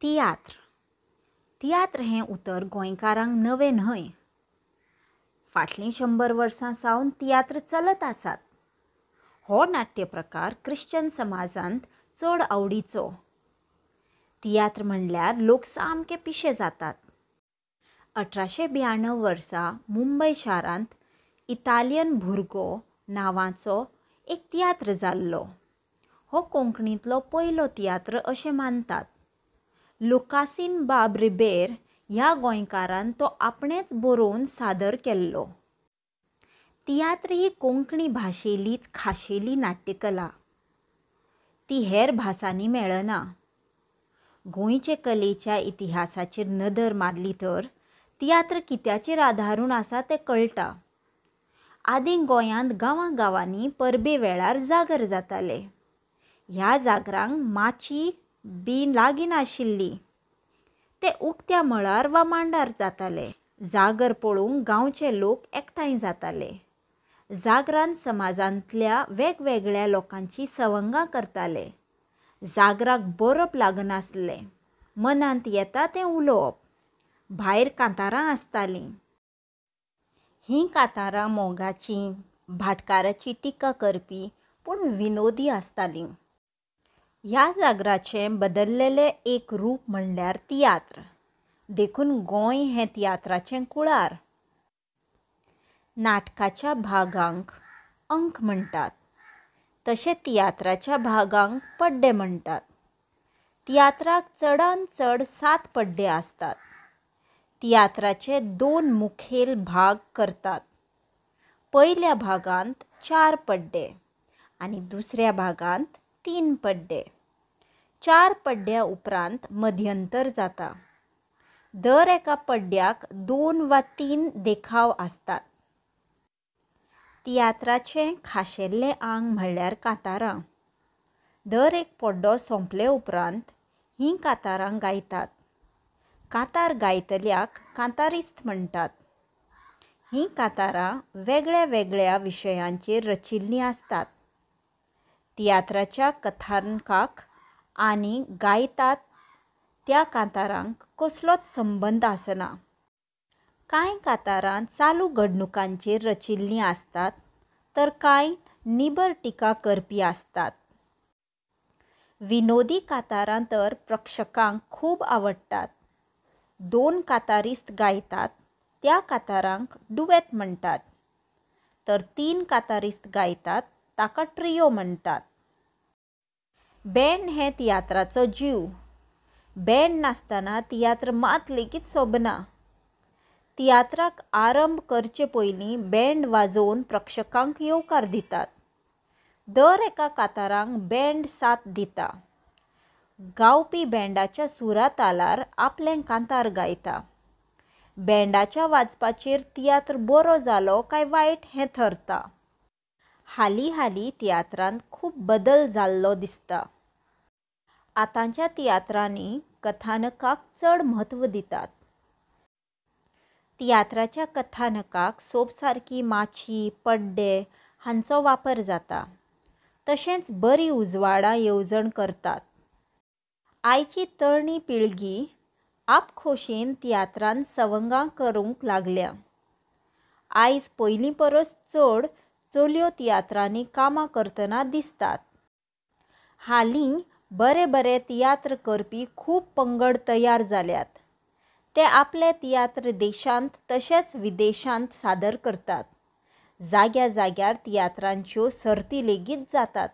तियात्र. तियात्र हें उतर गोंयकारांक नवें न्हय. फाटलीं 100 वर्सां सावन तियात्र चलत आसात. हो नाट्य प्रकार क्रिश्चन समाजांत चड आवडीचो. तियात्र म्हणल्यार लोक सामके पिशे जातात. 1892 वर्सा मुंबय शारांत इतालियन भुरगो नांवाचो एक तियात्र जाल्लो. हो कोंकणींतलो पयलो तियात्र अशें मानतात. लुकासीन बाब रिबेर ह्या गोंयकारान तो आपणेंच बरोवन सादर केल्लो. तियात्र ही कोंकणी भाशेलीच खाशेली नाट्यकला. ती हेर भासांनी मेळना. गोंयचे कलेच्या इतिहासाचेर नदर मारली तर तियात्र कित्याचेर आदारून आसा तें कळटा. आदीं गोंयांत गांवां गांवांनी परबे वेळार जागर जाताले. ह्या जागरांक माची बी लागीनाशिल्ली. ते उक्त्या मळार वा मांडार जाताले. जागर पळोवंक गांवचे लोक एकठांय जाताले. जागरांत समाजांतल्या वेगवेगळ्या लोकांचीं सवंगां करताले. जागराक बरप लागनासलें. मनांत येता तें उलोवप. भायर कांतारां आसतालीं. हीं कांतारां मोगाचीं, भाटकाराची टिका करपी पूण विनोदी आसतालीं. ह्या जागराचें बदल्लेलें एक रूप म्हणल्यार तियात्र. देखून गोंय हें तियात्राचें कुळार. नाटकाच्या भागांक अंक म्हणटात. तशे तियात्राच्या भागांक पड्डे म्हणटात. तियात्राक चडांत चड 7 पड्डे आसतात. तियात्राचे 2 मुखेल भाग करतात. पयल्या भागांत 4 पड्डे आनी दुसऱ्या भागांत 3 पड्डे. 4 पड्ड्या उपरांत मध्यंतर जाता. दर एका पड्ड्याक 2 वा 3 देखाव आसतात. तियात्राचें खाशेलें आंग म्हणल्यार कांतारां. दर एक पड्डो सोंपले उपरांत हीं कांतारां गायतात. कांतार गायतल्याक कांतारिस्त म्हणटात. हीं कांतारां वेगळ्या वेगळ्या विशयांचेर रचिल्लीं आसतात. तियात्राच्या कथानकाक आनी गायतात त्या कांतारांक कसलोच संबंद आसना. कांय कांतारां चालू घडणुकांचेर रचिल्लीं आसतात तर कांय निबर टिका करपी आसतात. विनोदी कांतारां तर प्रक्षकांक खूब आवडटात. 2 कांतारिस्त गायतात त्या कांतारांक डुएट म्हणटात. तर 3 कांतारिस्त गायतात ताका ट्रियो म्हणटात. बँड हें तियात्राचो जीव. बँड नासतना तियात्र मात लेगीत सोबना. तियात्राक आरंभ करचे पयलीं बँड वाजोवन प्रक्षकांक येवकार दितात. दर एका कांताराक बँड साथ दिता. गावपी बँडाच्या सुरा तालार आपलें कांतार गायता. बँडाच्या वाजपाचेर तियात्र बरो जालो काय वायट हें थरता. हालीं हालीं तियात्रांत खूब बदल जाल्लो दिसता. आतांच्या तियात्रांनी कथानकाक चड म्हत्व दितात. तियात्राच्या कथानकाक सोबसारकी माची, पड्डे हांचो वापर जाता. तशेंच बरी उजवाडा येवजण करतात. आयची तरणी पिळगी आपखोशयेन तियात्रांत सवंगां करूंक लागल्या. आयज पयलीं परस चड चलयो तियात्रांनी कामां करतना दिसतात. हालीं बरे बरे तियात्र करपी खूब पंगड तयार जाल्यात. ते आपले तियात्र देशांत तशेंच विदेशांत सादर करतात. जाग्या जाग्यार तियात्रांच्यो सर्ती लेगीत जातात.